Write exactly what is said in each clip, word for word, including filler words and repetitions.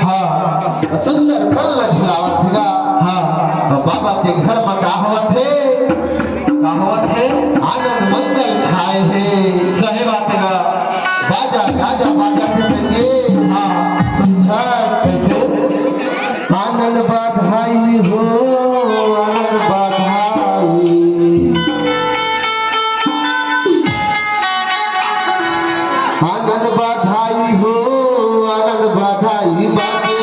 हाँ। सुंदर पल्ला झुलावत हे गा। हाँ। बाबा के घर म का होवत हे? का होवत हे? आनंद मंगल छाए हे। सही बात हे गा। बाजा गाजा बाजा के संगे। हाँ। सुनझर कइसे? आनंद बधाई हो, आनंद बधाई। आनंद बधाई हो, आनंद बधाई बाजे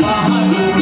महादेव।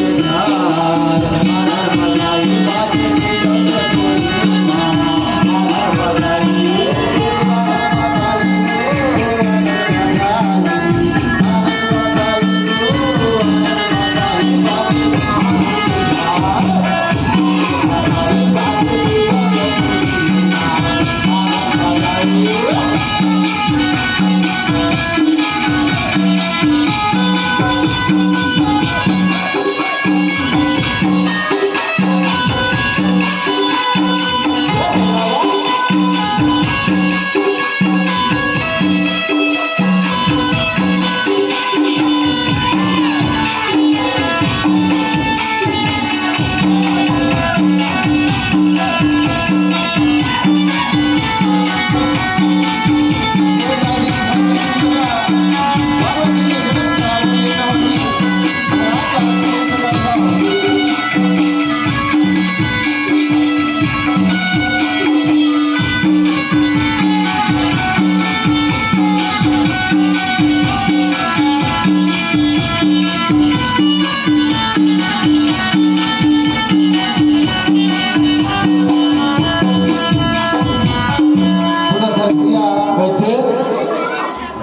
सुनत हस भैया, कइसे?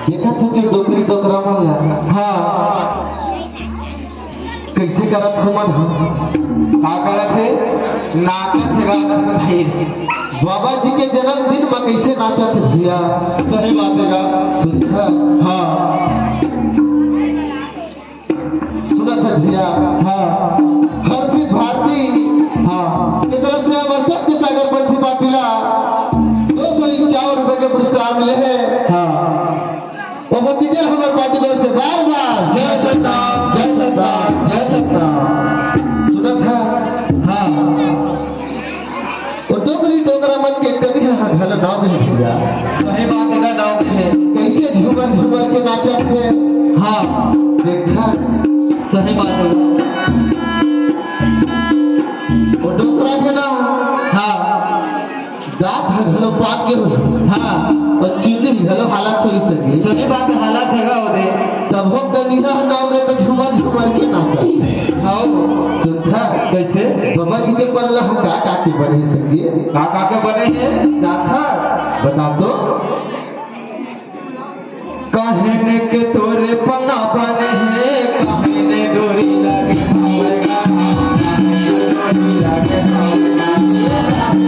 देखत हस डोकरी डोकरा मन ला। हाँ। कइसे करत हे मन ह? का करत हे? नाचत हे गा भाई। बाबा जी के जन्मदिन म कइसे नाचत हे भैया? सही बात हे गा। सुनत हस? हाँ। सुनत हस भैया? हाँ। हर्षित भारती हाँ। के तरफ से हमर सत्य सागर पंथी पार्टी ला दो सौ इक्यावन रुपए के पुरस्कार मिले हे। हाँ। ओहो दीजिए हमर पार्टी की ओर से बार बार जय सतनाम, जय सतनाम, जय सतनाम। सुनत हस? हाँ। ओ डोकरी डोकरा मन के कनिहा ह घलो नाव हे भैया। सही बात हे, नाव हे। कइसे झूमर झूमर के नाचत हे। हाँ। देखा। सही बात हे। ओ डोकरा के ना। हाँ। दांत ह घलो पाक गे होही। हाँ। अउ चीनी घलो हालत होही सके। सही बात हे, हालत हे गा ओदे। तभो कनिहा ह नाव ले त झूमर झूमर के नाचत हे। हाँ। सुनत हस? कइसे? बाबा जी के पल्ला ह का का के बने हे संगी? का का के बने हे? जाथा, बता तो। कहने के तोरे पन्ना बने हे, कहने डोरी लगे हवे गा, डोरी लगे हवे गा।